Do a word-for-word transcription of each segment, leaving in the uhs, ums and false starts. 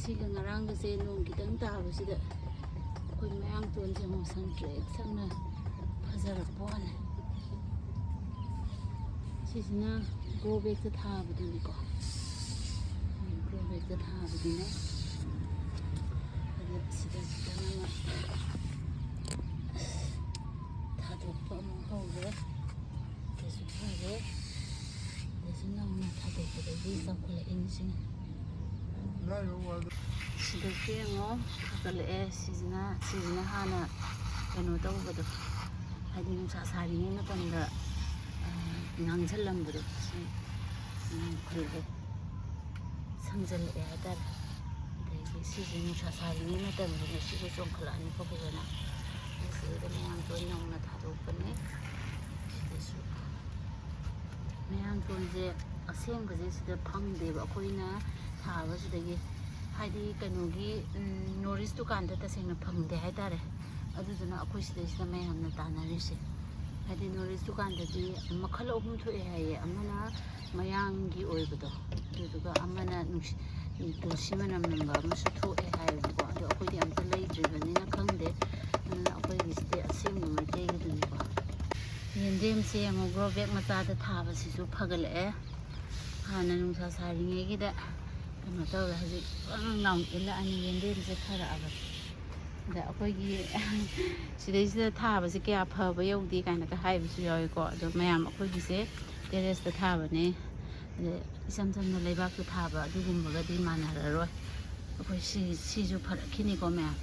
ꯁꯤꯒ ꯉꯔꯥꯡꯒꯁꯦ ꯅꯣꯡ ꯈꯤꯇꯪ ꯇꯥꯕꯁꯤꯗ ꯑꯩꯈꯣꯏ ꯃꯌꯥꯡꯇꯣꯟꯁꯦ ꯑꯃꯨꯛ ꯁꯪ ꯇ꯭ꯔꯦꯛ ꯁꯪꯅ ꯐꯖꯔꯛꯄ ꯋꯥꯅꯤ꯫ ꯁꯤꯁꯤꯅ ꯒ꯭ꯔꯣ ꯕꯦꯒꯇ ꯊꯥꯕꯗꯨꯅꯤꯀꯣ꯫ ꯒ꯭ꯔꯣ ꯕꯦꯒꯇ ꯊꯥꯕꯗꯨꯅꯦ꯫ ꯑꯗ ꯁꯤꯗ ꯈꯤꯇꯪ ꯑꯃ ꯊꯥꯗꯣꯛꯄ ꯑꯃꯨꯛ ꯍꯧꯔꯦ꯫ ꯁꯤꯗꯁꯨ ꯐꯔꯦ꯫ ꯁꯤꯗꯁꯨ ꯅꯧꯅ ꯊꯥꯗꯣꯛꯄꯗꯒꯤ ꯆꯥꯎꯈꯠꯂꯛꯏꯅꯤ ꯁꯤꯅ꯫ ꯁꯤꯗꯁꯨ ꯌꯦꯡꯉꯣ, ꯐꯒꯠꯂꯛꯑꯦ꯫ ꯁꯤꯁꯤꯅ, ꯁꯤꯁꯤꯅ ꯍꯥꯟꯅ ꯀꯩꯅꯣ ꯇꯧꯕꯗꯣ, ꯍꯥꯏꯗꯤ ꯅꯨꯡꯁꯥ ꯁꯥꯔꯤꯉꯩ ꯃꯇꯝꯗ, ꯑ, ꯉꯥꯡꯁꯜꯂꯝꯕꯗꯣ, ꯁꯤ ꯉꯥꯡꯈꯠꯂꯛꯑꯦ, ꯁꯪꯖꯜꯂꯛꯑꯦ ꯍꯥꯏꯇꯥꯔꯦ꯫ ꯑꯗꯒꯤ ꯁꯤꯁꯦ ꯅꯨꯡꯁꯥ ꯁꯥꯔꯤꯉꯩ ꯃꯇꯝꯗꯅ ꯁꯤꯁꯨ ꯆꯣꯡꯈꯠꯂꯛꯑꯅꯤꯀꯣ ꯐꯖꯅ꯫ ꯁꯤꯗ ꯃꯌꯥꯝ ꯂꯣꯏ ꯅꯧꯅ ꯊꯥꯗꯣꯛꯄꯅꯦ꯫ ꯁꯤꯗꯁꯨ ꯃꯌꯥꯡꯇꯣꯟꯁꯦ ꯑꯁꯦꯡꯕꯁꯦ ꯁꯤꯗ ꯐꯪꯗꯦꯕ, ꯑꯩꯈꯣꯏꯅ ꯊꯥꯕꯁꯤꯗꯒꯤ꯫ ꯍꯥꯏꯗꯤ ꯀꯩꯅꯣꯒꯤ, ꯎꯝ, ꯅꯣꯔꯤꯁ ꯗꯨꯀꯥꯟꯗ ꯇꯁꯦꯡꯅ ꯐꯪꯗꯦ ꯍꯥꯏꯇꯥꯔꯦ꯫ ꯑꯗꯨꯗꯨꯅ ꯑꯩꯈꯣꯏ ꯁꯤꯗꯩꯁꯤꯗ ꯃꯌꯥꯝꯅ ꯇꯥꯟꯅꯔꯤꯁꯦ꯫ ꯍꯥꯏꯗꯤ ꯅꯣꯔꯤꯁ ꯗꯨꯀꯥꯟꯗꯗꯤ ꯃꯈꯜ ꯑꯍꯨꯝ ꯊꯣꯛꯑꯦ ꯍꯥꯏꯌꯦ꯫ ꯑꯃꯅ ꯃꯌꯥꯡꯒꯤ ꯑꯣꯏꯕꯗꯣ, ꯑꯗꯨꯗꯨꯒ ꯑꯃꯅ ꯅꯨꯡꯁꯤ-, ꯇꯨꯜꯁꯤ ꯃꯅꯝ ꯅꯝꯕ ꯑꯃꯁꯨ ꯊꯣꯛꯑꯦ ꯍꯥꯏꯌꯦꯕꯀꯣ꯫ ꯑꯗꯣ ꯑꯩꯈꯣꯏꯗꯤ ꯑꯝꯇ ꯂꯩꯇ꯭ꯔꯤꯕꯅꯤꯅ ꯈꯪꯗꯦ꯫ ꯑꯗꯨꯅ ꯑꯩꯈꯣꯏꯒꯤꯁꯤꯗꯤ ꯑꯁꯦꯡꯕ ꯃꯩꯇꯩꯒꯤꯗꯨꯅꯤꯀꯣ꯫ ꯌꯦꯟꯗꯦꯝꯁꯦ ꯌꯦꯡꯉꯣ, ꯒ꯭ꯔꯣ ꯕꯦꯛ ꯃꯆꯥꯗ ꯊꯥꯕꯁꯤꯁꯨ ꯐꯒꯠꯂꯛꯑꯦ꯫ ꯍꯥꯟꯅ ꯅꯨꯡꯁꯥ ꯁꯥꯔꯤꯉꯩꯒꯤꯗ ꯀꯩꯅꯣ ꯇꯧꯔꯦ, ꯍꯧꯖꯤꯛ ꯄꯪ ꯂꯥꯎꯅ ꯏꯜꯂꯛꯑꯅꯤ꯫ ꯌꯦꯟꯗꯦꯝꯁꯦ ꯐꯔꯛꯑꯕꯅꯤ꯫ ꯑꯗ ꯑꯩꯈꯣꯏꯒꯤ ꯁꯤꯗꯩꯁꯤꯗ ꯊꯥꯕꯁꯦ ꯀꯌꯥ ꯐꯕ ꯌꯧꯗꯦ ꯀꯥꯏꯅꯒ ꯍꯥꯏꯕꯁꯨ ꯌꯥꯎꯋꯦꯀꯣ꯫ ꯑꯗꯣ ꯃꯌꯥꯝ ꯑꯩꯈꯣꯏꯒꯤꯁꯦ ꯇꯦꯔꯦꯁꯇ ꯊꯥꯕꯅꯦ꯫ ꯑꯗ ꯏꯆꯝ ꯆꯝꯅ ꯂꯩꯕꯥꯛꯇ ꯊꯥꯕ ꯑꯗꯨꯒꯨꯝꯕꯒꯗꯤ ꯃꯥꯟꯅꯔꯔꯣꯏ꯫ ꯑꯩꯈꯣꯏ ꯁꯤ, ꯁꯤꯁꯨ ꯐꯔꯛꯈꯤꯅꯤꯀꯣ ꯃꯌꯥꯝ꯫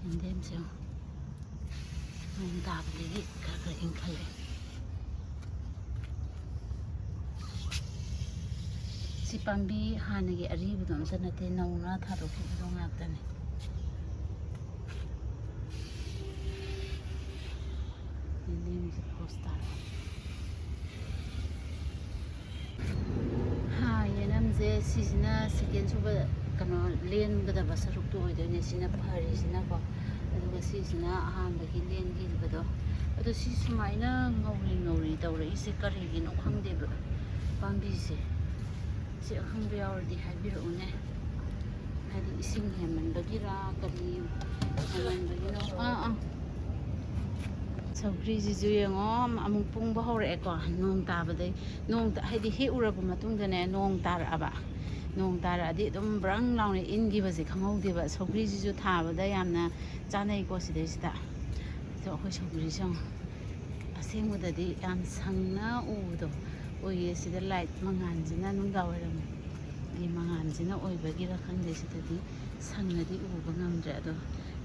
ꯌꯦꯟꯗꯦꯝꯁꯦ ꯌꯦꯡꯉꯣ꯫ ꯅꯣꯡ ꯇꯥꯕꯗꯒꯤ ꯈꯔ ꯈꯔ ꯏꯪꯈꯠꯂꯛꯑꯦ꯫ ꯁꯤ ꯄꯥꯝꯕꯤ ꯍꯥꯟꯅꯒꯤ ꯑꯔꯤꯕꯗꯣ ꯑꯝꯇ ꯅꯠꯇꯦ, ꯅꯧꯅ ꯊꯥꯗꯣꯛꯈꯤꯕꯗꯣ ꯉꯥꯛꯇꯅꯦ꯫ ꯌꯦꯟꯗꯦꯝꯁꯦ ꯄꯣꯁ ꯇꯥꯔꯦ꯫ ꯍꯥ, ꯌꯦꯅꯝꯁꯦ ꯁꯤꯁꯤꯅ ꯁꯦꯀꯦꯟ ꯁꯨꯕ, ꯀꯩꯅꯣ, ꯂꯦꯟꯒꯗꯕ ꯁꯔꯨꯛꯇꯣ ꯑꯣꯏꯗꯣꯏꯅꯦ, ꯁꯤꯅ ꯐꯔꯤꯁꯤꯅꯀꯣ꯫ ꯑꯗꯨꯒ ꯁꯤꯁꯤꯅ ꯑꯍꯥꯟꯕꯒꯤ ꯂꯦꯟꯈꯤꯕꯗꯣ꯫ ꯑꯗꯣ ꯁꯤ ꯁꯨꯃꯥꯏꯅ ꯉꯧꯔꯤ ꯉꯧꯔꯤ ꯇꯧꯔꯛꯏꯁꯦ ꯀꯔꯤꯒꯤꯅꯣ ꯈꯪꯗꯦꯕ, ꯄꯥꯝꯕꯤꯁꯦ꯫ ꯁꯤ ꯑꯈꯪꯕ ꯌꯥꯎꯔꯗꯤ ꯍꯥꯏꯕꯤꯔꯛꯎꯅꯦ꯫ ꯍꯥꯏꯗꯤ ꯏꯁꯤꯡ ꯍꯦꯟꯃꯟꯕꯒꯤꯔ ꯀꯔꯤ ꯍꯦꯟꯃꯟꯕꯒꯤꯅꯣ? ꯑꯥ, ꯑꯥ꯫ ꯁꯧꯒ꯭ꯔꯤꯁꯤꯁꯨ ꯌꯦꯡꯉꯣ, ꯑꯃꯨꯛ ꯄꯨꯡꯕ ꯍꯧꯔꯛꯑꯦꯀꯣ꯫ ꯅꯣꯡ ꯇꯥꯕꯗꯩ, ꯅꯣꯡ ꯇ-, ꯍꯥꯏꯗꯤ ꯍꯦꯛ ꯎꯔꯕ ꯃꯇꯨꯡꯗꯅꯦ, ꯅꯣꯡ ꯇꯥꯔꯛꯑꯕ꯫ ꯅꯣꯡ ꯇꯥꯔꯛꯑꯗꯤ ꯑꯗꯨꯝ ꯕ꯭ꯔꯪ ꯂꯥꯎꯅ ꯏꯟꯈꯤꯕꯁꯦ ꯈꯪꯍꯧꯗꯦꯕ꯫ ꯁꯧꯒ꯭ꯔꯤꯁꯤꯁꯨ ꯊꯥꯕꯗ ꯌꯥꯝꯅ ꯆꯥꯅꯩꯀꯣ ꯁꯤꯗꯩꯁꯤꯗ꯫ ꯑꯗꯣ ꯑꯩꯈꯣꯏ ꯁꯧꯒ꯭ꯔꯤꯁꯦ ꯌꯦꯡꯉꯣ꯫ ꯑꯁꯦꯡꯕꯗꯗꯤ ꯌꯥꯝ ꯁꯪꯅ ꯎꯕꯗꯣ ꯑꯣꯏꯌꯦ꯫ ꯁꯤꯗ ꯂꯥꯏꯠ ꯃꯉꯥꯜꯁꯤꯅ, ꯅꯨꯡꯗꯥꯡ ꯋꯥꯏꯔꯝꯒꯤ ꯃꯉꯥꯜꯁꯤꯅ ꯑꯣꯏꯕꯒꯤꯔ ꯈꯪꯗꯦ, ꯁꯤꯗꯗꯤ ꯁꯪꯅꯗꯤ ꯎꯕ ꯉꯝꯗ꯭ꯔꯦ꯫ ꯑꯗꯣ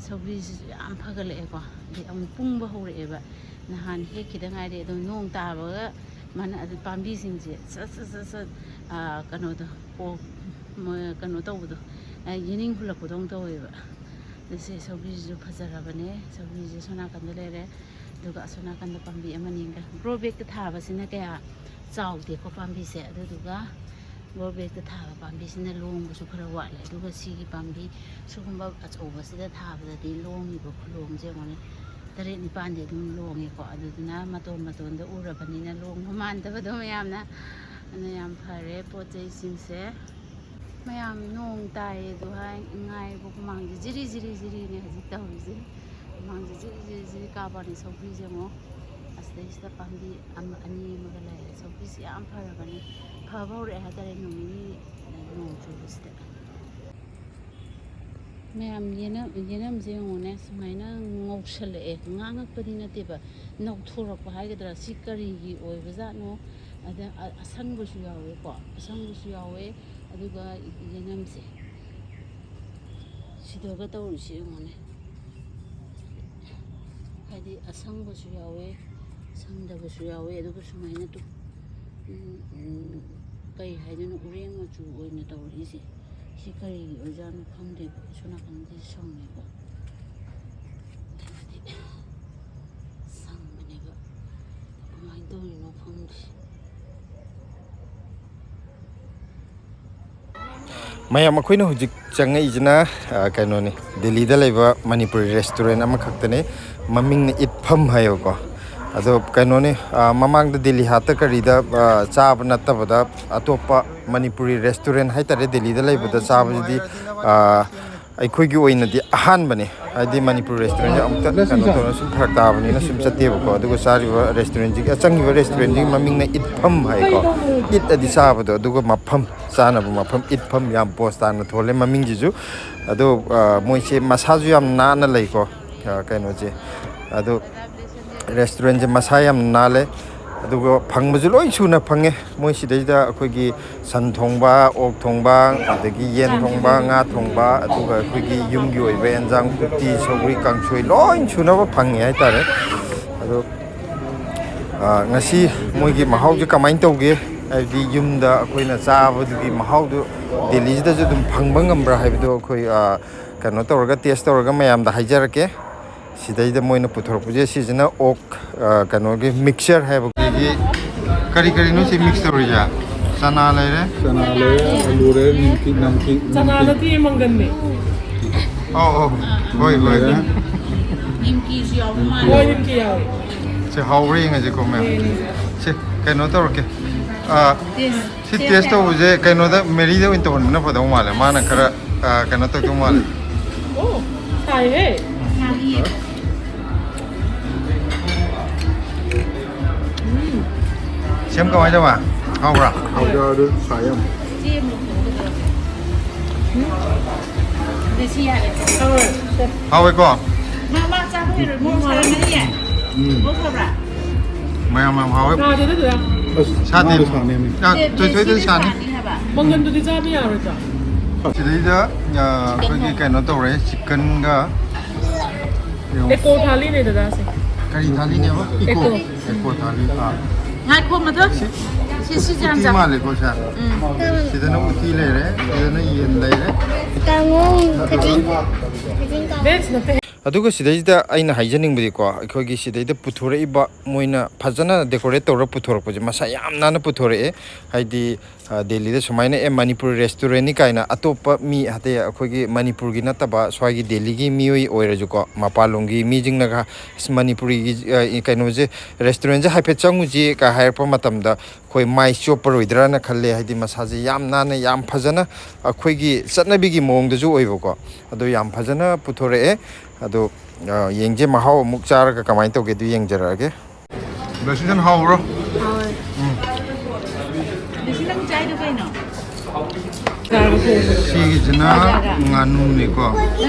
ꯁꯧꯒ꯭ꯔꯤꯁꯤꯁꯨ ꯌꯥꯝ ꯐꯒꯠꯂꯛꯑꯦꯀꯣ꯫ ꯑꯗꯩ ꯑꯃꯨꯛ ꯄꯨꯡꯕ ꯍꯧꯔꯛꯑꯦꯕ꯫ ꯅꯍꯥꯟ ꯍꯦꯛꯈꯤꯗ ꯉꯥꯏꯔꯤ꯫ ꯑꯗꯨꯝ ꯅꯣꯡ ꯇꯥꯕꯒ ꯃꯥꯅ ꯑꯗꯨ ꯄꯥꯝꯕꯤꯁꯤꯡꯁꯦ ꯁꯠ ꯁꯠ ꯁꯠ ꯁꯠ, ꯑꯥ, ꯀꯩꯅꯣꯗꯣ, ꯄꯣ-, ꯃ-, ꯀꯩꯅꯣ ꯇꯧꯕꯗꯣ, ꯑꯥ, ꯌꯦꯅꯤꯡ ꯍꯨꯜꯂꯛꯄꯗꯧꯅ ꯇꯧꯋꯦꯕ꯫ ꯑꯗ ꯁꯤ ꯁꯧꯒ꯭ꯔꯤꯁꯤꯁꯨ ꯐꯖꯔꯕꯅꯦ꯫ ꯁꯧꯒ꯭ꯔꯤꯁꯦ ꯁꯣꯝ ꯅꯥꯀꯟꯗ ꯂꯩꯔꯦ꯫ ꯑꯗꯨꯒ ꯑꯁꯣꯝ ꯅꯥꯀꯟꯗ ꯄꯥꯝꯕꯤ ꯑꯃꯅꯤꯒ꯫ ꯒ꯭ꯔꯣ ꯕꯦꯒꯇ ꯊꯥꯕꯁꯤꯅ ꯀꯌꯥ ꯆꯥꯎꯗꯦꯀꯣ ꯄꯥꯝꯕꯤꯁꯦ꯫ ꯑꯗꯨꯗꯨꯒ ꯒ꯭ꯔꯣ ꯕꯦꯒꯇ ꯊꯥꯕ ꯄꯥꯝꯕꯤꯁꯤꯅ ꯂꯣꯡꯕꯁꯨ ꯈꯔ ꯋꯥꯠꯂꯦ꯫ ꯑꯗꯨꯒ ꯁꯤꯒꯤ ꯄꯥꯝꯕꯤ ꯁꯤꯒꯨꯝꯕ ꯑꯆꯧꯕꯁꯤꯗ ꯊꯥꯕꯗꯗꯤ ꯂꯣꯡꯉꯤꯕ ꯈꯨꯂꯣꯡꯁꯦ ꯌꯦꯡꯉꯣꯅꯦ, ꯇꯔꯦꯠ ꯅꯤꯄꯥꯟꯗꯤ ꯑꯗꯨꯝ ꯂꯣꯡꯉꯦꯀꯣ꯫ ꯑꯗꯨꯗꯨꯅ ꯃꯇꯣꯟ ꯃꯇꯣꯟꯗ ꯎꯔꯕꯅꯤꯅ ꯂꯣꯡꯕ ꯃꯥꯟꯗꯕꯗꯣ ꯃꯌꯥꯝꯅ꯫ ꯑꯗꯨꯅ ꯌꯥꯝ ꯐꯔꯦ ꯄꯣꯠ ꯆꯩꯁꯤꯡꯁꯦ꯫ ꯃꯌꯥꯝ ꯅꯣꯡ ꯇꯥꯏꯌꯦ ꯑꯗꯨ ꯍꯥꯏ ꯉꯥꯏꯕ ꯍꯨꯃꯥꯡꯁꯦ ꯖꯤꯔꯤ ꯖꯤꯔꯤ ꯖꯤꯔꯤꯅꯦ ꯍꯧꯖꯤꯛ ꯇꯧꯔꯤꯁꯦ꯫ ꯍꯨꯃꯥꯡꯁꯦ ꯖꯤꯔꯤ ꯖꯤꯔꯤ ꯖꯤꯔꯤ ꯀꯥꯕꯅꯤ꯫ ꯁꯧꯒ꯭ꯔꯤꯁꯦ ꯌꯦꯡꯉꯣ, ꯑꯁꯤꯗꯩꯁꯤꯗ ꯄꯥꯝꯕꯤ ꯑꯃ ꯑꯅꯤ ꯑꯃꯒ ꯂꯩꯔꯦ꯫ ꯁꯧꯒ꯭ꯔꯤꯁꯦ ꯌꯥꯝ ꯐꯔꯕꯅꯤ, ꯐꯕ ꯍꯧꯔꯛꯑꯦ ꯍꯥꯏꯇꯥꯔꯦ ꯅꯣꯡ ꯅꯤꯅꯤ ꯅꯣꯡ ꯆꯨꯕꯁꯤꯗ꯫ ꯃꯌꯥꯝ ꯌꯦꯅꯝ-, ꯌꯦꯅꯝꯁꯦ ꯌꯦꯡꯉꯣꯅꯦ, ꯁꯨꯃꯥꯏꯅ ꯉꯧꯁꯜꯂꯛꯑꯦ꯫ ꯉꯥꯡꯉꯛꯄꯗꯤ ꯅꯠꯇꯦꯕ, ꯅꯧꯊꯣꯔꯛꯄ ꯍꯥꯏꯒꯗ꯭ꯔꯥ, ꯁꯤ ꯀꯔꯤꯒꯤ ꯑꯣꯏꯕꯖꯥꯠꯅꯣ? ꯑꯗ ꯑ-, ꯑꯁꯪꯕꯁꯨ ꯌꯥꯎꯋꯦꯀꯣ, ꯑꯁꯪꯕꯁꯨ ꯌꯥꯎꯋꯦ꯫ ꯑꯗꯨꯒ ꯌꯦꯅꯝꯁꯦ ꯁꯤꯗꯒ ꯇꯧꯔꯤꯁꯤ ꯌꯦꯡꯉꯣꯅꯦ꯫ ꯍꯥꯏꯗꯤ ꯑꯁꯪꯕꯁꯨ ꯌꯥꯎꯋꯦ, ꯁꯪꯗꯕꯁꯨ ꯌꯥꯎꯋꯦ꯫ ꯑꯗꯨꯒ ꯁꯨꯃꯥꯏꯅ ꯇꯨ-, ꯎꯝ, ꯎꯝ, ꯀꯩ ꯍꯥꯏꯗꯣꯏꯅꯣ, ꯎꯔꯦꯡ ꯃꯆꯨ ꯑꯣꯏꯅ ꯇꯧꯔꯛꯏꯁꯦ꯫ ꯁꯤ ꯀꯔꯤꯒꯤ ꯑꯣꯏꯖꯥꯠꯅꯣ ꯈꯪꯗꯦꯕ꯫ ꯁꯣꯝ ꯅꯥꯀꯟꯗꯤ ꯁꯪꯉꯦꯀꯣ꯫ ꯁꯪꯕꯅꯦꯕ꯫ ꯀꯃꯥꯏꯅ ꯇꯧꯔꯤꯅꯣ ꯈꯪꯗꯦ꯫ ꯃꯌꯥꯝ, ꯑꯩꯈꯣꯏꯅ ꯍꯧꯖꯤꯛ ꯆꯪꯉꯛꯏꯁꯤꯅ, ꯑ, ꯀꯩꯅꯣꯅꯤ, ꯗꯦꯜꯂꯤꯗ ꯂꯩꯕ ꯃꯅꯤꯄꯨꯔꯤ ꯔꯦꯁꯇꯨꯔꯦꯟ ꯑꯃꯈꯛꯇꯅꯤ꯫ ꯃꯃꯤꯡꯅ ꯏꯠꯐꯝ ꯍꯥꯏꯌꯦꯕꯀꯣ꯫ ꯑꯗꯣ ꯀꯩꯅꯣꯅꯤ, ꯑ, ꯃꯃꯥꯡꯗ ꯗꯦꯜꯂꯤ ꯍꯥꯠꯇ ꯀꯔꯤꯗ, ꯑ, ꯆꯥꯕ ꯅꯠꯇꯕꯗ ꯑꯇꯣꯞꯄ ꯃꯅꯤꯄꯨꯔꯤ ꯔꯦꯁꯇꯨꯔꯦꯟ ꯍꯥꯏꯇꯥꯔꯦ, ꯗꯦꯜꯂꯤꯗ ꯂꯩꯕꯗ ꯆꯥꯕꯁꯤꯗꯤ, ꯑ, ꯑꯩꯈꯣꯏꯒꯤ ꯑꯣꯏꯅꯗꯤ ꯑꯍꯥꯟꯕꯅꯤ꯫ ꯍꯥꯏꯗꯤ ꯃꯅꯤꯄꯨꯔ ꯔꯦꯁꯇꯨꯔꯦꯟꯁꯦ ꯑꯃꯨꯛꯇ ꯀꯩꯅꯣ ꯇꯧꯔꯒ ꯁꯨꯝ ꯐꯔꯛ ꯇꯥꯕꯅꯤꯅ ꯁꯨꯝ ꯆꯠꯇꯦꯕꯀꯣ꯫ ꯑꯗꯨꯒ ꯆꯥꯔꯤꯕ ꯔꯦꯁꯇꯨꯔꯦꯟꯁꯤꯒꯤ, ꯑ, ꯆꯪꯉꯤꯕ ꯔꯦꯁꯇꯨꯔꯦꯟꯁꯤꯒꯤ ꯃꯃꯤꯡꯅ ꯏꯠꯐꯝ ꯍꯥꯏꯀꯣ꯫ ꯏꯠ ꯑꯗꯤ ꯆꯥꯕꯗꯣ, ꯑꯗꯨꯒ ꯃꯐꯝ, ꯆꯥꯅꯕ ꯃꯐꯝ, ꯏꯠꯐꯝ, ꯌꯥꯝ ꯄꯣꯁ ꯇꯥꯅ ꯊꯣꯜꯂꯦ ꯃꯃꯤꯡꯁꯤꯁꯨ꯫ ꯑꯗꯣ, ꯑ, ꯃꯣꯏꯁꯦ ꯃꯁꯥꯁꯨ ꯌꯥꯝ ꯅꯥꯟꯅ ꯂꯩꯀꯣ꯫ ꯑ, ꯀꯩꯅꯣꯁꯦ, ꯑꯗꯣ ꯔꯦꯁꯇꯨꯔꯦꯟꯁꯦ ꯃꯁꯥ ꯌꯥꯝ ꯅꯥꯜꯂꯦ꯫ ꯑꯗꯨꯒ ꯐꯪꯕꯁꯨ ꯂꯣꯏ ꯁꯨꯅ ꯐꯪꯉꯦ꯫ ꯃꯣꯏ ꯁꯤꯗꯩꯗ ꯑꯩꯈꯣꯏꯒꯤ ꯁꯟ ꯊꯣꯡꯕ, ꯑꯣꯛ ꯊꯣꯡꯕ, ꯑꯗꯒꯤ ꯌꯦꯟ ꯊꯣꯡꯕ, ꯉꯥ ꯊꯣꯡꯕ, ꯑꯗꯨꯒ ꯑꯩꯈꯣꯏꯒꯤ ꯌꯨꯝꯒꯤ ꯑꯣꯏꯕ ꯑꯦꯟꯖꯥꯡ, ꯎꯇꯤ, ꯁꯧꯒ꯭ꯔꯤ, ꯀꯥꯡꯁꯣꯏ ꯂꯣꯏ ꯁꯨꯅꯕ ꯐꯪꯉꯦ ꯍꯥꯏꯇꯥꯔꯦ꯫ ꯑꯗꯣ, ꯑ, ꯉꯁꯤ ꯃꯣꯏꯒꯤ ꯃꯍꯥꯎꯁꯦ ꯀꯃꯥꯏꯅ ꯇꯧꯒꯦ? ꯍꯥꯏꯕꯗꯤ ꯌꯨꯝꯗ ꯑꯩꯈꯣꯏꯅ ꯆꯥꯕꯗꯨꯒꯤ ꯃꯍꯥꯎꯗꯨ ꯗꯦꯜꯂꯤꯁꯤꯗꯁꯨ ꯑꯗꯨꯝ ꯐꯪꯕ ꯉꯝꯕ꯭ꯔꯥ ꯍꯥꯏꯕꯗꯨ ꯑꯩꯈꯣꯏ, ꯑ, ꯀꯩꯅꯣ ꯇꯧꯔꯒ, ꯇꯦꯁ ꯇꯧꯔꯒ ꯃꯌꯥꯝꯗ ꯍꯥꯏꯖꯔꯛꯀꯦ꯫ ꯁꯤꯗꯩꯗ ꯃꯣꯏꯅ ꯄꯨꯊꯣꯔꯛꯄꯁꯦ, ꯁꯤꯁꯤꯅ ꯑꯣꯛ, ꯑ, ꯀꯩꯅꯣꯒꯤ ꯃꯤꯛꯁꯆꯔ ꯍꯥꯏꯕ꯫ ꯑꯗꯒꯤ ꯀꯔꯤ ꯀꯔꯤꯅꯣ ꯁꯤ ꯃꯤꯛꯁ ꯇꯧꯔꯤꯁꯦ? ꯆꯅꯥ ꯂꯩꯔꯦ꯫ ꯆꯅꯥ ꯂꯩꯔꯦ, ꯑꯂꯨ ꯂꯩꯔꯦ, ꯅꯤꯝꯀꯤ, ꯅꯝꯀꯤ, ꯆꯅꯥ ꯅꯝꯀꯤ꯫ ꯅꯠꯇꯦ, ꯃꯪꯒꯟꯅꯦ꯫ ꯑꯧ, ꯑꯧ꯫ ꯍꯣꯏ, ꯍꯣꯏ꯫ ꯂꯩꯔꯦ꯫ ꯅꯤꯝꯀꯤꯁꯨ ꯌꯥꯎꯕ ꯃꯥꯜꯂꯦ꯫ ꯍꯣꯏ, ꯅꯤꯝꯀꯤ ꯌꯥꯎꯋꯦ꯫ ꯁꯤ ꯍꯥꯎꯕ꯭ꯔꯥ ꯌꯦꯡꯉꯁꯤꯀꯣ, ꯃꯌꯥꯝ꯫ ꯌꯦꯡꯉꯁꯤ꯫ ꯁꯤ ꯀꯩꯅꯣ ꯇꯧꯔꯛꯀꯦ꯫ ꯑ, ꯇꯦꯁ꯫ ꯁꯤ ꯇꯦꯁ ꯇꯧꯕꯁꯦ ꯀꯩꯅꯣꯗ, ꯃꯦꯔꯤꯗ ꯑꯣꯏꯅ ꯇꯧꯍꯟꯕꯅ ꯐꯗꯧ ꯃꯥꯜꯂꯦ꯫ ꯃꯥꯅ ꯈꯔ, ꯑ, ꯀꯩꯅꯣ ꯇꯧꯗꯧ ꯃꯥꯜꯂꯦ꯫ ꯑꯣ, ꯁꯥꯏꯍꯦ꯫ ꯎꯝ꯫ ꯁꯦꯝ ꯀꯃꯥꯏꯅ ꯇꯧꯕ? ꯍꯥꯎꯕ꯭ꯔꯥ? ꯍꯥꯎꯗ ꯑꯗꯨ ꯁꯥꯏ ꯌꯥꯝ꯫ ꯎꯝ꯫ ꯑꯗꯨ ꯁꯤ ꯌꯥꯔꯦ꯫ ꯍꯥꯎꯋꯦ꯫ ꯍꯥꯎꯋꯦꯀꯣ? ꯃꯥ, ꯃꯥ ꯆꯥꯕ ꯍꯩꯔꯣꯏ꯫ ꯃꯣꯔꯣꯛ ꯁꯥꯔꯝꯒꯅꯤꯌꯦ꯫ ꯎꯝ꯫ ꯃꯣꯔꯣꯛ ꯁꯥꯕ꯭ꯔꯥ? ꯃꯌꯥꯝ ꯌꯥꯝ ꯍꯥꯎꯋꯦ꯫ ꯁꯥꯗꯦꯗ, ꯗꯗꯥ꯫ ꯑꯁ, ꯁꯥꯗꯦ꯫ ꯃꯥꯗꯤ ꯁꯥꯅꯦꯃꯤ꯫ ꯑ, ꯗꯦ-, ꯊꯣꯏ-, ꯊꯣꯏꯗ ꯗꯦꯁꯤꯗꯤ ꯁꯥꯅꯤ꯫ ꯁꯥꯅꯤ ꯍꯥꯏꯕ꯫ ꯃꯪꯒꯟꯗꯨꯗꯤ ꯆꯥꯕ ꯌꯥꯔꯣꯏꯗ꯭ꯔꯥ? ꯁꯤꯗꯩꯗ, ꯑ, ꯑꯩꯈꯣꯏꯒꯤ ꯀꯩꯅꯣ ꯇꯧꯔꯦ, ꯆꯤꯛꯀꯟꯒ ꯌꯦꯡꯉꯣ꯫ ꯑꯦꯀꯣ ꯊꯥꯂꯤꯅꯦ ꯗꯗꯥꯁꯦ꯫ ꯀꯔꯤ ꯊꯥꯂꯤꯅꯦꯕ? ꯏꯀꯣ꯫ ꯏꯀꯣ ꯊꯥꯂꯤ꯫ ꯑꯥ꯫ ꯉꯥꯏꯈꯣ, ꯃꯗꯨ꯫ ꯁꯤ ꯁꯤ, ꯁꯤꯁꯦ ꯎꯇꯤ ꯍꯥꯟꯅ ꯆꯥꯎ꯫ ꯃꯥꯜꯂꯦꯀꯣ, ꯁꯦ? ꯎꯝ꯫ ꯁꯤꯗꯅ ꯎꯇꯤ ꯂꯩꯔꯦ, ꯁꯤꯗꯅ ꯌꯦꯟ ꯂꯩꯔꯦ꯫ ꯀꯥꯡꯉꯧ ꯈꯖꯤꯡ, ꯈꯖꯤꯡ ꯀꯥꯡꯉꯧ꯫ ꯕꯦꯁ ꯅꯠꯇꯦ꯫ ꯑꯗꯨꯒ ꯁꯤꯗꯩꯁꯤꯗ ꯑꯩꯅ ꯍꯥꯏꯖꯅꯤꯡꯕꯗꯤꯀꯣ, ꯑꯩꯈꯣꯏꯒꯤ ꯁꯤꯗꯩꯗ ꯄꯨꯊꯣꯔꯛꯏꯕ, ꯃꯣꯏꯅ ꯐꯖꯅ decorate ꯇꯧꯔ ꯄꯨꯊꯣꯔꯛꯄꯁꯦ, ꯃꯁꯥ ꯌꯥꯝ ꯅꯥꯟꯅ ꯄꯨꯊꯣꯔꯛꯑꯦ꯫ ꯍꯥꯏꯗꯤ, ꯑ, ꯗꯦꯜꯂꯤꯗ ꯁꯨꯃꯥꯏꯅ, "ꯑꯦ, ꯃꯅꯤꯄꯨꯔ restaurant ꯅꯤ" ꯀꯥꯏꯅ ꯑꯇꯣꯞꯄ ꯃꯤ, ꯍꯥꯏꯗꯤ ꯑꯩꯈꯣꯏꯒꯤ ꯃꯅꯤꯄꯨꯔꯒꯤ ꯅꯠꯇꯕ ꯁ꯭ꯋꯥꯏꯒꯤ ꯗꯦꯜꯂꯤꯒꯤ ꯃꯤꯑꯣꯏ ꯑꯣꯏꯔꯁꯨꯀꯣ, ꯃꯄꯥꯟꯂꯣꯝꯒꯤ ꯃꯤꯁꯤꯡꯅꯒ, "ꯑꯁ, ꯃꯅꯤꯄꯨꯔꯤꯒꯤ, ꯑ, ꯀꯩꯅꯣꯁꯦ, restaurant ꯁꯦ ꯍꯥꯏꯐꯦꯠ ꯆꯪꯉꯨꯁꯤ" ꯀ ꯍꯥꯏꯔꯛꯄ ꯃꯇꯝꯗ, ꯑꯩꯈꯣꯏ ꯃꯥꯏ ꯆꯣꯞꯄꯔꯣꯏꯗ꯭ꯔꯅ ꯈꯜꯂꯦ꯫ ꯍꯥꯏꯗꯤ ꯃꯁꯥꯁꯦ ꯌꯥꯝ ꯅꯥꯟꯅ, ꯌꯥꯝ ꯐꯖꯅ, ꯑꯩꯈꯣꯏꯒꯤ ꯆꯠꯅꯕꯤꯒꯤ ꯃꯑꯣꯡꯗꯁꯨ ꯑꯣꯏꯕꯀꯣ꯫ ꯑꯗꯣ ꯌꯥꯝ ꯐꯖꯅ ꯄꯨꯊꯣꯔꯛꯑꯦ꯫ ꯑꯗꯣ, ꯑ, ꯌꯦꯡꯁꯦ, ꯃꯍꯥꯎ ꯑꯃꯨꯛ ꯆꯥꯔꯒ ꯀꯃꯥꯏꯅ ꯇꯧꯒꯦ, ꯑꯗꯨ ꯌꯦꯡꯖꯔꯛꯑꯒꯦ꯫ ꯕꯦꯁꯤꯗꯟ ꯍꯥꯎꯕ꯭ꯔꯣ? ꯍꯥꯎꯋꯦ꯫ ꯎꯝ꯫ ꯕꯦꯁꯤ, ꯅꯪ ꯆꯥꯏꯗꯣ ꯀꯩꯅꯣ? ꯁꯤꯒꯤꯁꯤꯅ ꯉꯥꯅꯨꯅꯤꯀꯣ꯫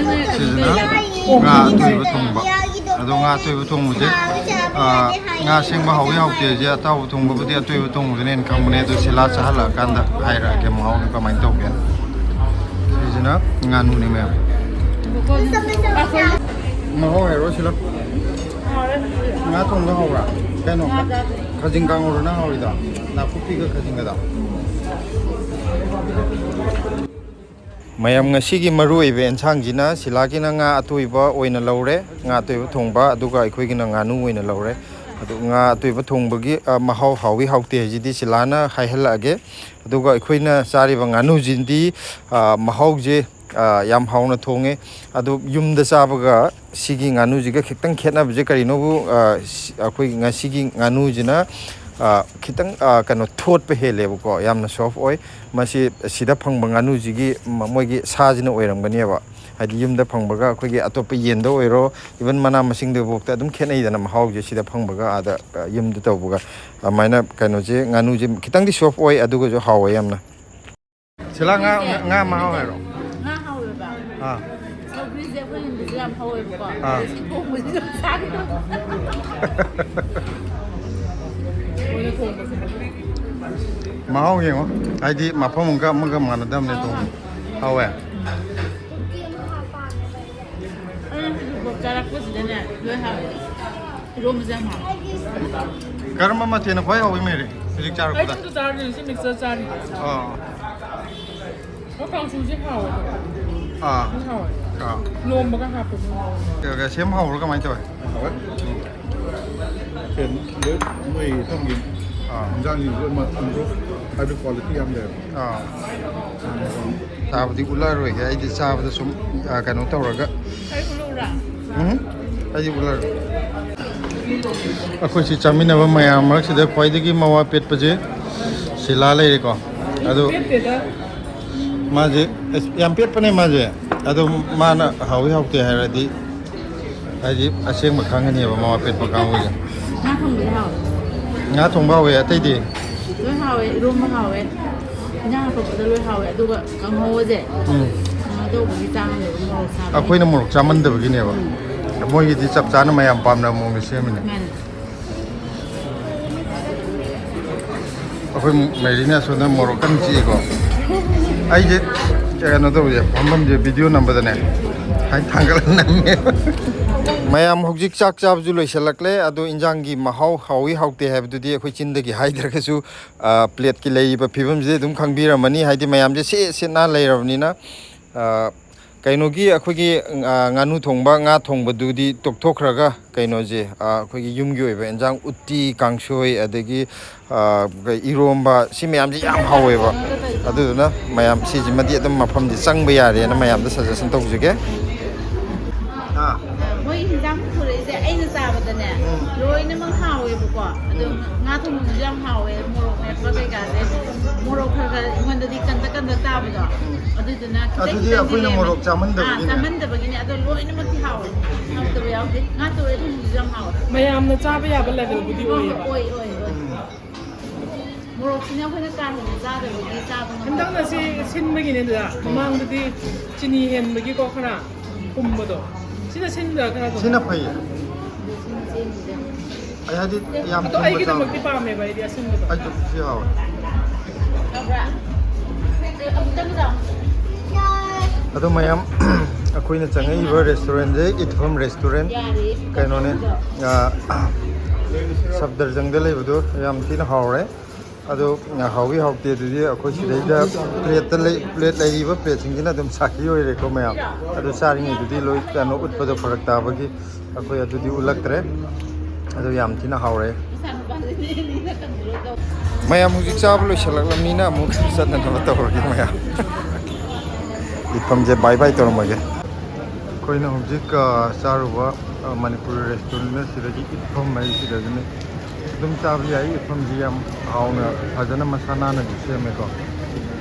ꯁꯤꯁꯤꯅ ꯉꯥ ꯑꯇꯣꯏꯕ ꯊꯣꯡꯕ꯫ ꯑꯗꯣ ꯉꯥ ꯑꯇꯣꯏꯕ ꯊꯣꯡꯕꯁꯦ, ꯑ, ꯉꯥ ꯑꯁꯦꯡꯕ ꯍꯥꯎꯏ ꯍꯥꯎꯇꯦ ꯍꯥꯏꯁꯦ, ꯑꯇꯥꯎꯕ ꯊꯣꯡꯕꯕꯨꯗꯤ ꯑꯇꯣꯏꯕ ꯊꯣꯡꯕꯗꯨꯅ ꯍꯦꯟꯅ ꯈꯪꯕꯅꯦ꯫ ꯑꯗꯣ ꯁꯤꯂꯥ ꯆꯥꯍꯜꯂꯛꯑꯀꯥꯟꯗ ꯍꯥꯏꯔꯛꯑꯒꯦ ꯃꯍꯥꯎꯗꯣ ꯀꯃꯥꯏꯅ ꯇꯧꯒꯦꯅ꯫ ꯁꯤꯁꯤꯅ ꯉꯥꯅꯨꯅꯤ ꯃꯌꯥꯝ꯫ ꯃꯍꯥꯎ ꯍꯥꯏꯔꯣ ꯁꯤꯂꯥ꯫ ꯉꯥ ꯊꯣꯡꯕ ꯍꯥꯎꯕ꯭ꯔꯥ? ꯀꯩꯅꯣ, ꯈꯥꯖꯤꯡ ꯀꯥꯡꯍꯧꯔꯣ ꯅꯪ ꯍꯥꯎꯔꯤꯗꯣ? ꯅꯥꯀꯨꯞꯄꯤꯒ ꯈꯥꯖꯤꯡꯒꯗꯣ꯫ ꯃꯌꯥꯝ, ꯉꯁꯤꯒꯤ ꯃꯔꯨꯑꯣꯏꯕ ꯑꯦꯟꯁꯥꯡꯁꯤꯅ, ꯁꯤꯂꯥꯒꯤꯅ ꯉꯥ ꯑꯇꯣꯏꯕ ꯑꯣꯏꯅ ꯂꯧꯔꯦ, ꯉꯥ ꯑꯇꯣꯏꯕ ꯊꯣꯡꯕ, ꯑꯗꯨꯒ ꯑꯩꯈꯣꯏꯒꯤꯅ ꯉꯥꯅꯨ ꯑꯣꯏꯅ ꯂꯧꯔꯦ꯫ ꯑꯗꯨ ꯉꯥ ꯑꯇꯣꯏꯕ ꯊꯣꯡꯕꯒꯤ, ꯑ, ꯃꯍꯥꯎ ꯍꯥꯎꯏ ꯍꯥꯎꯇꯦ ꯍꯥꯏꯁꯤꯗꯤ ꯁꯤꯂꯥꯅ ꯍꯥꯏꯍꯜꯂꯛꯑꯒꯦ꯫ ꯑꯗꯨꯒ ꯑꯩꯈꯣꯏꯅ ꯆꯥꯔꯤꯕ ꯉꯥꯅꯨꯁꯤꯗꯤ, ꯑ, ꯃꯍꯥꯎꯁꯦ, ꯑ, ꯌꯥꯝ ꯍꯥꯎꯅ ꯊꯣꯡꯉꯦ꯫ ꯑꯗꯨ ꯌꯨꯝꯗ ꯆꯥꯕꯒ ꯁꯤꯒꯤ ꯉꯥꯅꯨꯁꯤꯒ ꯈꯤꯇꯪ ꯈꯦꯠꯅꯕꯁꯦ ꯀꯔꯤꯅꯣꯕꯨ, ꯑ, ꯁꯤ-, ꯑꯩꯈꯣꯏꯒꯤ ꯉꯁꯤꯒꯤ ꯉꯥꯅꯨꯁꯤꯅ, ꯑ, ꯈꯤꯇꯪ, ꯑ, ꯀꯩꯅꯣ, ꯊꯣꯠꯄ ꯍꯦꯜꯂꯦꯕꯀꯣ, ꯌꯥꯝꯅ soft ꯑꯣꯏ꯫ ꯃꯁꯤ ꯁꯤꯗ ꯐꯪꯕ ꯉꯥꯅꯨꯁꯤꯒꯤ ꯃ-, ꯃꯣꯏꯒꯤ ꯁꯥꯁꯤꯅ ꯑꯣꯏꯔꯝꯒꯅꯦꯕ꯫ ꯍꯥꯏꯗꯤ ꯌꯨꯝꯗ ꯐꯪꯕꯒ ꯑꯩꯈꯣꯏꯒꯤ ꯑꯇꯣꯞꯄ ꯌꯦꯟꯗ ꯑꯣꯏꯔꯣ, even ꯃꯅꯥ ꯃꯁꯤꯡꯗꯐꯥꯎꯗ ꯑꯗꯨꯝ ꯈꯦꯠꯅꯩꯗꯅ ꯃꯍꯥꯎꯁꯦ, ꯁꯤꯗ ꯐꯪꯕꯒ ꯑꯥꯗ, ꯑ, ꯌꯨꯝꯗ ꯇꯧꯕꯒ꯫ ꯑꯗꯨꯃꯥꯏꯅ ꯀꯩꯅꯣꯁꯦ, ꯉꯥꯅꯨꯁꯦ ꯈꯤꯇꯪꯗꯤ soft ꯑꯣꯏ, ꯑꯗꯨꯒꯁꯨ ꯍꯥꯎꯋꯦ ꯌꯥꯝꯅ꯫ ꯁꯤꯂꯥ ꯉꯥ, ꯉꯥ, ꯉꯥ ꯃꯍꯥꯎ ꯍꯥꯏꯔꯣ? ꯉꯥ ꯍꯥꯎꯋꯦꯕ꯫ ꯑꯥ꯫ ꯁꯧꯒ꯭ꯔꯤꯁꯦ ꯑꯩꯈꯣꯏ ꯌꯨꯝꯗꯁꯨ ꯌꯥꯝ ꯍꯧꯋꯦꯕꯀꯣ꯫ ꯑꯥ꯫ ꯁꯤ ꯊꯣꯡꯕꯁꯤꯁꯨ ꯆꯥꯒꯦ ꯇꯧꯕ꯫ ꯃꯍꯥꯎ ꯌꯦꯡꯉꯣ꯫ ꯍꯥꯏꯗꯤ ꯃꯐꯝ ꯑꯃꯒ ꯑꯃꯒ ꯃꯥꯟꯅꯗꯕꯅꯦ ꯊꯣꯡꯕ꯫ ꯍꯥꯎꯋꯦ꯫ ꯑꯩꯅ ꯍꯧꯖꯤꯛꯐꯥꯎ ꯆꯥꯔꯛꯄꯁꯤꯗꯅꯦ ꯂꯣꯏ ꯍꯥꯎꯋꯦ꯫ ꯏꯔꯣꯝꯕꯁꯦ ꯌꯥꯝ ꯍꯥꯎꯋꯦ꯫ ꯀꯔꯝꯕ ꯃꯊꯦꯜꯅ ꯈ꯭ꯋꯥꯏ ꯍꯥꯎꯏ, ꯃꯦꯔꯤ? ꯍꯧꯖꯤꯛ ꯑꯩ ꯆꯥꯔꯛꯄꯗ? ꯁꯤꯡꯖꯨ ꯆꯥꯔꯗꯤ ꯁꯤ mixture ꯆꯥꯔꯤ꯫ ꯑꯣ꯫ ꯑꯣ, ꯀꯥꯡꯁꯨꯁꯦ ꯍꯥꯎꯋꯦ꯫ ꯑꯥ꯫ ꯍꯥꯎꯋꯦ꯫ ꯑꯥ꯫ ꯂꯣꯝꯕꯒ ꯍꯥꯞꯄꯁꯨ ꯍꯥꯎꯋꯦ꯫ ꯀꯩ-, ꯀꯩ ꯁꯦꯝ ꯍꯧꯔꯣ, ꯀꯃꯥꯏꯅ ꯇꯧꯋꯦ? ꯍꯥꯎꯋꯦ꯫ ꯎꯝ꯫ ꯁꯦꯝ ꯂꯣꯏ ꯃꯣꯏ ꯊꯝꯒꯤ ꯑꯥ꯫ ꯏꯟꯖꯥꯡꯁꯤꯡ ꯂꯣꯏ ꯃ-, improve ꯍꯥꯏꯕꯗꯤ quality ꯌꯥꯝ ꯂꯩꯔꯦ꯫ ꯑꯥ꯫ ꯆꯥꯕꯗꯤ ꯎꯠꯂꯛꯑꯔꯣꯏꯒꯦ, ꯑꯩꯗꯤ ꯆꯥꯕꯗ ꯁꯨꯝ, ꯑꯥ, ꯀꯩꯅꯣ ꯇꯧꯔꯒ꯫ ꯑꯩ ꯎꯠꯂꯛꯎꯔꯥ? ꯎꯝ꯫ ꯑꯩꯗꯤ ꯎꯠꯂꯔꯣꯏ꯫ ꯑꯩꯈꯣꯏ ꯁꯤ ꯆꯥꯃꯤꯟꯅꯕ ꯃꯌꯥꯝ ꯃꯔꯛꯁꯤꯗ ꯈ꯭ꯋꯥꯏꯗꯒꯤ ꯃꯋꯥ ꯄꯦꯠꯄꯁꯦ ꯁꯤꯂꯥ ꯂꯩꯔꯦꯀꯣ꯫ ꯑꯗꯨ ꯄꯦꯠꯇꯦꯗ꯫ ꯃꯥꯁꯦ ꯑꯁ, ꯌꯥꯝ ꯄꯦꯠꯄꯅꯦ ꯃꯥꯁꯦ꯫ ꯑꯗꯣ ꯃꯥꯅ ꯍꯥꯎꯏ ꯍꯥꯎꯇꯦ ꯍꯥꯏꯔꯗꯤ, ꯍꯥꯏꯗꯤ ꯑꯁꯦꯡꯕ ꯈꯪꯉꯅꯦꯕ ꯃꯃꯥ ꯄꯦꯠꯄ ꯀꯥꯡꯕꯨꯁꯦ꯫ ꯉꯥ ꯊꯣꯡꯕꯗꯤ ꯍꯥꯎꯋꯦ꯫ ꯉꯥ ꯊꯣꯡꯕ ꯍꯥꯎꯋꯦ, ꯑꯇꯩꯗꯤ? ꯂꯣꯏ ꯍꯥꯎꯋꯦ, ꯏꯔꯣꯝꯕ ꯍꯥꯎꯋꯦ, ꯏꯟꯖꯥꯡ ꯑꯇꯣꯞꯄꯗ ꯂꯣꯏ ꯍꯥꯎꯋꯦ, ꯑꯗꯨꯒ ꯀꯥꯡꯍꯧꯒꯁꯦ ꯎꯝ꯫ ꯀꯩꯅꯣ ꯇꯧꯕꯒꯤ ꯆꯥꯡꯗꯣ ꯃꯣꯔꯣꯛ ꯁꯥꯕꯒꯤ꯫ ꯑꯩꯈꯣꯏꯅ ꯃꯣꯔꯣꯛ ꯆꯥꯃꯟꯗꯕꯒꯤꯅꯦꯕ꯫ ꯎꯝ꯫ ꯃꯣꯏꯒꯤꯗꯤ ꯆꯞ ꯆꯥꯅ ꯃꯌꯥꯝ ꯄꯥꯝꯅꯕ ꯃꯑꯣꯡꯗ ꯁꯦꯝꯃꯤꯅꯦ꯫ ꯃꯥꯅꯦ꯫ ꯑꯩꯈꯣꯏ ꯃꯩꯔꯤꯅ ꯑꯁꯣꯝꯗ ꯃꯣꯔꯣꯛ ꯀꯟꯅ ꯆꯤꯛꯏꯀꯣ꯫ ꯑꯩꯁꯦ ꯀꯩꯅꯣ ꯇꯧꯔꯤꯁꯦ, ꯐꯝꯐꯝꯁꯦ video ꯅꯝꯕꯗꯅꯦ ꯍꯥꯏ ꯊꯥꯡꯒꯠꯂ ꯅꯝꯃꯦ꯫ ꯃꯌꯥꯝ ꯍꯧꯖꯤꯛ ꯆꯥꯛ ꯆꯥꯕꯁꯨ ꯂꯣꯏꯁꯤꯜꯂꯛꯂꯦ, ꯑꯗꯣ ꯏꯟꯖꯥꯡꯒꯤ ꯃꯍꯥꯎ ꯍꯥꯎꯏ ꯍꯥꯎꯇꯦ ꯍꯥꯏꯕꯗꯨꯗꯤ ꯑꯩꯈꯣꯏ ꯆꯤꯟꯗꯒꯤ ꯍꯥꯏꯗ꯭ꯔꯒꯁꯨ, ꯑ, plateꯀꯤ ꯂꯩꯔꯤꯕ ꯐꯤꯕꯝꯁꯤꯗꯤ ꯑꯗꯨꯝ ꯈꯪꯕꯤꯔꯝꯃꯅꯤ, ꯍꯥꯏꯗꯤ ꯃꯌꯥꯝꯁꯦ ꯁꯤꯠ ꯁꯤꯠ ꯅꯥꯟ ꯂꯩꯔꯕꯅꯤꯅ꯫ ꯑ, ꯀꯩꯅꯣꯒꯤ ꯑꯩꯈꯣꯏꯒꯤ, ꯑ, ꯉꯥꯅꯨ ꯊꯣꯡꯕ, ꯉꯥ ꯊꯣꯡꯕꯗꯨꯗꯤ ꯇꯣꯛꯊꯣꯛꯈ꯭ꯔꯒ ꯀꯩꯅꯣꯁꯦ, ꯑ, ꯑꯩꯈꯣꯏꯒꯤ ꯌꯨꯝꯒꯤ ꯑꯣꯏꯕ ꯏꯟꯖꯥꯡ ꯎꯠꯇꯤ, ꯀꯥꯡꯁꯣꯏ, ꯑꯗꯒꯤ, ꯑ, ꯀꯩ, ꯏꯔꯣꯝꯕ, ꯁꯤ ꯃꯌꯥꯝꯁꯦ ꯌꯥꯝ ꯍꯥꯎꯋꯦꯕ꯫ ꯑꯗꯨꯗꯨꯅ ꯃꯌꯥꯝ ꯁꯤꯁꯤꯃꯗꯤ ꯑꯗꯨꯝ ꯃꯐꯝꯗꯤ ꯆꯪꯕ ꯌꯥꯔꯦꯅ ꯃꯌꯥꯝꯗ suggestion ꯇꯧꯖꯒꯦ꯫ ꯑꯥ꯫ ꯃꯣꯏꯒꯤ ꯍꯤꯟꯖꯥꯡ ꯄꯨꯊꯣꯔꯛꯏꯁꯦ ꯑꯩꯅ ꯆꯥꯕꯗꯅꯦ, ꯎꯝ꯫ ꯂꯣꯏꯅꯃꯛ ꯍꯥꯎꯋꯦꯕꯀꯣ꯫ ꯑꯗꯣ ꯎꯝ꯫ ꯉꯥ ꯊꯣꯡꯕꯁꯨ ꯌꯥꯝ ꯍꯥꯎꯋꯦ, ꯃꯣꯔꯣꯛ ꯃꯦꯠꯄ ꯀꯩꯀꯥꯁꯦ꯫ ꯃꯣꯔꯣꯛ ꯈꯔ ꯈꯔ ꯑꯩꯉꯣꯟꯗꯗꯤ ꯀꯟꯗ ꯀꯟꯗ ꯇꯥꯕꯗꯣ꯫ ꯎꯝ꯫ ꯑꯗꯨꯗꯨꯅ ꯈꯤꯇꯪ ꯑꯗꯨꯗꯤ ꯈꯤꯇꯪꯗꯤ ꯑꯩꯈꯣꯏꯅ ꯂꯦꯝꯃꯦ꯫ ꯃꯣꯔꯣꯛ ꯆꯥꯃꯟꯗꯕꯒꯤꯅꯦ꯫ ꯑꯥ, ꯆꯥꯃꯟꯗꯕꯒꯤꯅꯦ꯫ ꯑꯗꯣ ꯂꯣꯏꯅꯃꯛꯇꯤ ꯍꯥꯎꯋꯦ꯫ ꯍꯥꯎꯇꯕ ꯌꯥꯎꯗꯦ꯫ ꯉꯥ ꯇꯣꯏ ꯊꯣꯡꯕꯁꯨ ꯌꯥꯝ ꯍꯥꯎꯋꯦ꯫ ꯃꯌꯥꯝꯅ ꯆꯥꯕ ꯌꯥꯕ levelꯕꯨꯗꯤ ꯑꯣꯏꯌꯦꯕ꯫ ꯑꯣꯏ, ꯑꯣꯏ, ꯑꯣꯏ꯫ ꯎꯝ꯫ ꯃꯣꯔꯣꯛꯁꯤꯅ ꯑꯩꯈꯣꯏꯅ ꯀꯥ ꯍꯦꯟꯅ ꯆꯥꯗꯕꯒꯤ ꯆꯥꯕ ꯉꯝꯗꯕ꯫ ꯍꯟꯗꯛꯅ ꯁꯤ ꯁꯤꯟꯕꯒꯤꯅꯦ ꯑꯗꯨꯗ꯫ ꯎꯝ꯫ ꯃꯃꯥꯡꯗꯗꯤ ꯆꯤꯅꯤ ꯍꯦꯟꯕꯒꯤꯀꯣ ꯈꯔ ꯊꯨꯝꯕꯗꯣ꯫ ꯁꯤꯅ ꯁꯤꯟꯕ꯭ꯔꯥ ꯈꯔ ꯑꯗꯨꯝ? ꯁꯤꯅ ꯐꯩꯌꯦ꯫ ꯑꯗꯨ ꯁꯤꯅ ꯆꯦꯟꯕꯁꯦ꯫ ꯑꯩ ꯍꯥꯏꯗꯤ ꯌꯥꯝ ꯑꯗꯣ ꯊꯨꯝꯕ ꯑꯩꯒꯤꯗꯃꯛꯇꯤ ꯆꯥꯕ꯫ ꯄꯥꯝꯃꯦꯕ ꯑꯩꯗꯤ ꯑꯁꯤꯟꯕꯗꯣ꯫ ꯑꯩꯁꯨ ꯁꯤ ꯍꯥꯎꯋꯦ꯫ ꯍꯥꯎꯕ꯭ꯔꯥ? ꯑꯗꯣ ꯃꯌꯥꯝ, ꯑꯩꯈꯣꯏꯅ ꯆꯪꯉꯛꯏꯕ restaurantꯁꯦ ꯏꯠꯐꯝ restaurant ꯌꯥꯔꯦ꯫ ꯀꯩꯅꯣꯅꯦ, ꯑ, ꯁꯐꯗꯔꯖꯪꯗ ꯂꯩꯕꯗꯣ ꯌꯥꯝ ꯊꯤꯅ ꯍꯥꯎꯔꯦ꯫ ꯑꯗꯣ ꯍꯥꯎꯏ ꯍꯥꯎꯇꯦ ꯑꯗꯨꯗꯤ ꯑꯩꯈꯣꯏ ꯁꯤꯗꯩꯗ ꯄ꯭ꯂꯦꯠꯇ ꯂꯩ, ꯄ꯭ꯂꯦꯠ ꯂꯩꯔꯤꯕ ꯄ꯭ꯂꯦꯠꯁꯤꯡꯁꯤꯅ ꯑꯗꯨꯝ ꯁꯥꯈꯤ ꯑꯣꯏꯔꯦꯀꯣ ꯃꯌꯥꯝ꯫ ꯑꯗꯨ ꯆꯥꯔꯤꯉꯩꯗꯨꯗꯤ ꯂꯣꯏ ꯀꯩꯅꯣ ꯎꯠꯄꯗꯣ ꯐꯔꯛ ꯇꯥꯕꯒꯤ ꯑꯩꯈꯣꯏ ꯑꯗꯨꯗꯤ ꯎꯠꯂꯛꯇ꯭ꯔꯦ꯫ ꯑꯗꯨ ꯌꯥꯝ ꯊꯤꯅ ꯍꯥꯎꯔꯦ꯫ ꯃꯌꯥꯝ ꯍꯧꯖꯤꯛ ꯆꯥꯕ ꯂꯣꯏꯁꯤꯜꯂꯛꯂꯕꯅꯤꯅ ꯑꯃꯨꯛ ꯆꯠꯅꯅꯕ ꯇꯧꯔꯒꯦ ꯃꯌꯥꯝ꯫ ꯏꯐꯝꯁꯦ ꯕꯥꯏ ꯕꯥꯏ ꯇꯧꯔꯝꯃꯒꯦ꯫ ꯑꯩꯈꯣꯏꯅ ꯍꯧꯖꯤꯛ, ꯑ, ꯆꯥꯔꯨꯕ, ꯑ, ꯃꯅꯤꯄꯨꯔꯤ ꯔꯦꯁꯇꯨꯔꯦꯟ ꯑꯁꯤꯗꯒꯤ ꯏꯐꯝ ꯍꯥꯏꯁꯤꯗꯒꯤꯅꯤ꯫ ꯑꯗꯨꯝ ꯆꯥꯕ ꯌꯥꯏ꯫ ꯏꯐꯝꯁꯤ ꯌꯥꯝ ꯍꯥꯎꯅ, ꯐꯖꯅ ꯃꯁꯥ ꯅꯥꯟꯅꯗꯤ ꯁꯦꯝꯃꯦꯀꯣ꯫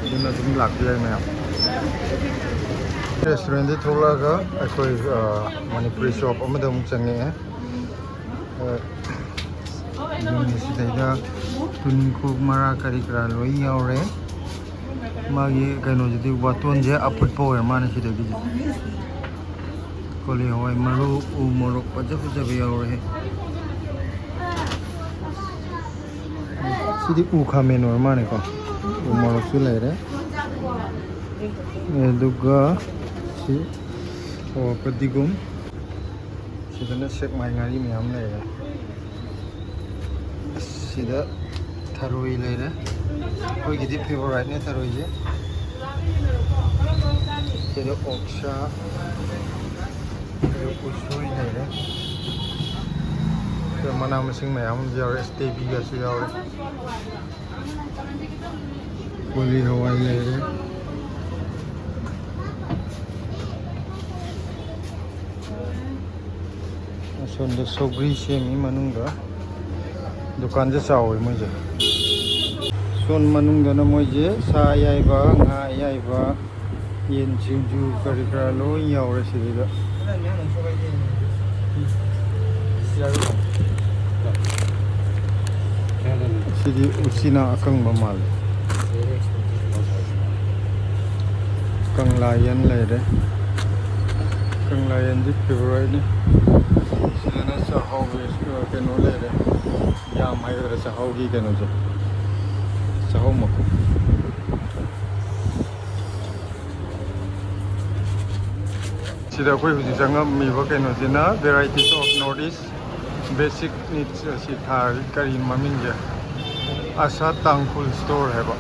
ꯑꯗꯨꯅ ꯑꯗꯨꯝ ꯂꯥꯛꯄ ꯌꯥꯏ ꯃꯌꯥꯝ꯫ ꯔꯦꯁꯇꯨꯔꯦꯟꯗꯒꯤ ꯊꯣꯛꯂꯛꯑꯒ ꯑꯩꯈꯣꯏ, ꯑ, ꯃꯅꯤꯄꯨꯔꯤ ꯁꯣꯞ ꯑꯃꯗ ꯑꯃꯨꯛ ꯆꯪꯉꯛꯑꯦ꯫ ꯑ, ꯑꯗꯨꯅꯤ ꯁꯤꯗꯩꯗ ꯇꯨꯅꯤꯡꯈꯣꯛ ꯃꯔꯥ ꯀꯔꯤ ꯀꯔꯥ ꯂꯣꯏ ꯌꯥꯎꯔꯦ꯫ ꯃꯥꯒꯤ ꯀꯩꯅꯣꯁꯤꯗꯤ ꯋꯥꯇꯣꯟꯁꯦ ꯑꯐꯨꯠꯄ ꯑꯣꯏꯔ ꯃꯥꯅ ꯁꯤꯗꯒꯤꯗꯤ꯫ ꯀꯣꯂꯤ ꯍꯋꯥꯏ ꯃꯔꯨ, ꯎ ꯃꯣꯔꯣꯛ ꯐꯖ ꯐꯖꯕ ꯌꯥꯎꯔꯦ꯫ ꯁꯤꯗꯤ ꯎ ꯈꯥꯃꯦꯟ ꯑꯣꯏꯔ ꯃꯥꯅꯦꯀꯣ꯫ ꯎ ꯃꯣꯔꯣꯛꯁꯨ ꯂꯩꯔꯦ꯫ ꯑꯗꯨꯒ ꯁꯤ, ꯑꯣ, ꯐꯗꯤꯒꯣꯝ꯫ ꯁꯤꯗꯅ ꯁꯦꯛꯃꯥꯏ ꯉꯥꯔꯤ ꯃꯌꯥꯝ ꯂꯩꯔꯦ꯫ ꯑꯁ, ꯁꯤꯗ ꯊꯔꯣꯏ ꯂꯩꯔꯦ꯫ ꯑꯩꯈꯣꯏꯒꯤꯗꯤ ꯐꯦꯚꯣꯔꯥꯏꯠꯅꯦ ꯊꯔꯣꯏꯁꯦ꯫ ꯁꯤꯗ ꯑꯣꯛꯁꯥ, ꯁꯤꯗ ꯎꯁꯣꯏ ꯂꯩꯔꯦ꯫ ꯁꯤꯗ ꯃꯅꯥ ꯃꯁꯤꯡ ꯃꯌꯥꯝ ꯑꯃꯁꯨ ꯌꯥꯎꯔꯦ, ꯏꯁꯇꯦꯕꯤꯒꯁꯨ ꯌꯥꯎꯔꯦ꯫ ꯀꯣꯂꯤ ꯍꯋꯥꯏ ꯂꯩꯔꯦ꯫ ꯑꯁꯣꯝꯗ ꯁꯧꯒ꯭ꯔꯤ ꯁꯦꯝꯃꯤ ꯃꯅꯨꯡꯗ꯫ ꯗꯨꯀꯥꯟꯁꯦ ꯆꯥꯎꯋꯦ ꯃꯣꯏꯁꯦ꯫ ꯁꯣꯝ ꯃꯅꯨꯡꯗꯅ ꯃꯣꯏꯁꯦ ꯁꯥ ꯑꯌꯥꯏꯕ, ꯉꯥ ꯑꯌꯥꯏꯕ, ꯌꯦꯟ ꯁꯤꯡꯖꯨ ꯀꯔꯤ ꯀꯔꯥ ꯂꯣꯏ ꯌꯥꯎꯔꯦ ꯁꯤꯗꯩꯗ꯫ ꯁꯤꯗꯤ ꯎꯆꯤꯅꯥ ꯑꯀꯪꯕ ꯃꯥꯜꯂꯦ꯫ ꯀꯪꯂꯥ ꯌꯦꯟ ꯂꯩꯔꯦ꯫ ꯀꯪꯂꯥ ꯌꯦꯟꯗꯤ ꯐꯦꯚꯣꯔꯥꯏꯠꯅꯤ꯫ ꯁꯤꯗꯅ ꯆꯥꯛꯍꯥꯎ, ꯀꯩꯅꯣ ꯂꯩꯔꯦ꯫ ꯌꯥꯝ ꯍꯥꯏꯒꯗ꯭ꯔꯥ ꯆꯥꯛꯍꯥꯎꯒꯤ ꯀꯩꯅꯣꯁꯦ꯫ ꯆꯥꯛꯍꯥꯎ ꯃꯀꯨꯞ꯫ ꯁꯤꯗ ꯑꯩꯈꯣꯏ ꯍꯧꯖꯤꯛ ꯆꯪꯉꯝꯃꯤꯕ ꯀꯩꯅꯣꯁꯤꯅ Varieties of North East Basic Needs ꯑꯁꯤ ꯊꯥꯔꯤ꯫ ꯀꯔꯤ ꯃꯃꯤꯡꯁꯦ? ꯑꯁꯥ ꯇꯥꯡꯈꯨꯜ ꯁ꯭ꯇꯣꯔ ꯍꯥꯏꯕ꯫